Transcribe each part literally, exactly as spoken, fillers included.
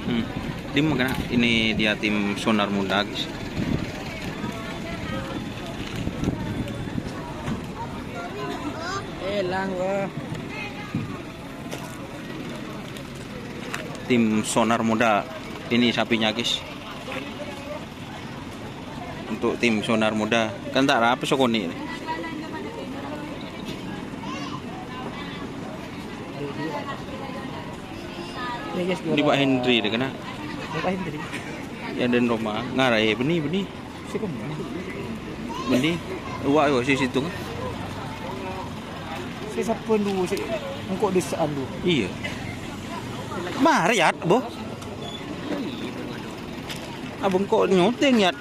Hmm. Dimma kana'? Ini dia tim Sonar Muda, guys. Elang, wah. Tim Sonar Muda. Ini sapinya, guys. Untuk tim Sonar Muda. Kan ta' rape sokone ini. Ini Pak Hendri deh kena. Pak Hendri. Ya, dan Roma. Ngarai, beni, beni. Si kemana? Beni. Wah, wah, si situ. Si saben dulu, si engko' dhisa'an dulu. Iya. Mari, Yat, Bu. Abang kok nyuting, Yat?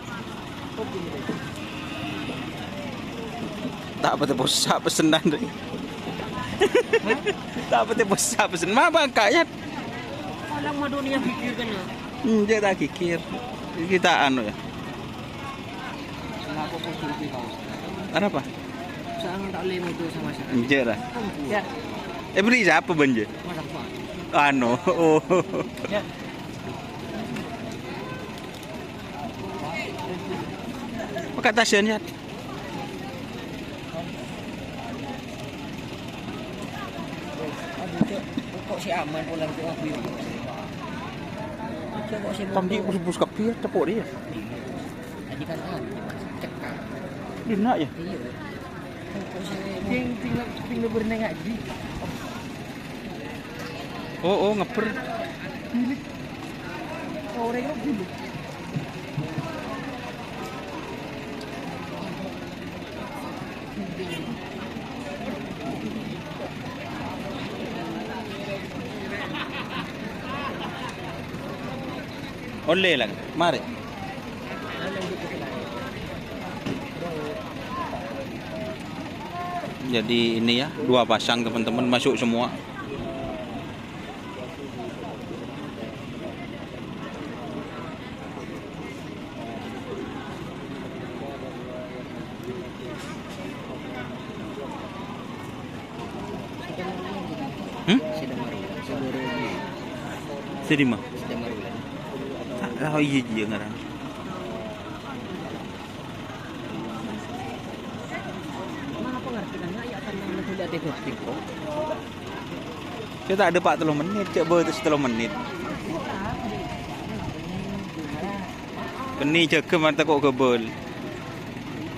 Ta' patè possa' pesennan, rè. Ta' patè possa' pesen. Ma bangka, Yat? Alang madunia pikir kena. Enjâ' ta' kikir. Kita anu, ya. Kenapa kok kudu lebih tahu? Kenapa? Soalnya tak boleh mutu sama sekali. Enjâ' ra. Ya. Eh, beli siapa, Banje? Mas Akbar. Anu. Oh. Ya. Pakai tasnya, Yat. Aduh, Cok. Kok si aman pulang, Cok? Aku ini. Cok, kok si Tadi motor bus-bus kabeh, tepuk dia. Tadi kan anu, Mas. Cekak. Enak ya? Iya. Kok si motor. Ting, ting, ting, berenang aja. Oh, oh, ngeper. Milik orang itu dulu. Olle lang, mari. Jadi ini ya, dua pasang teman-teman masuk semua. Hmm? Sè dimma? Ah, oh, iyâ, iyâ, ngarang. Sè ta' dâpa' tello mennit, cè' bâtes tello mennit. Bânnè jâgâ mantè kok ghâbâl.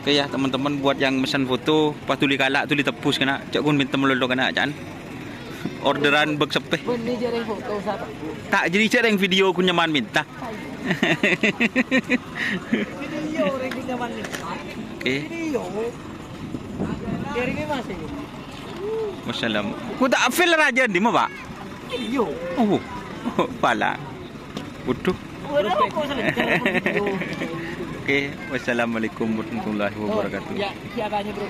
Oke ya, teman-teman, buat yang mesen foto, pas dhuli kala', dhuli tebbus kèna, cè' ghun bhintèm lolo kèna, can. Orderan bâk seppè. Bânnè jârèng foto, Sar. Ta' jârèya jârèng video ghun nyaman minta. Video orèng sè nyaman minta. Oke. Video. Jârèngè masih. Wassalam. Ku ta' feel rajâ dimma, Pak? Video. Oh, pala. Waduh. Waduh, kok selengkap video. Oke, wassalamualaikum warahmatullahi wabarakatuh. Ya, siapanya, Bro?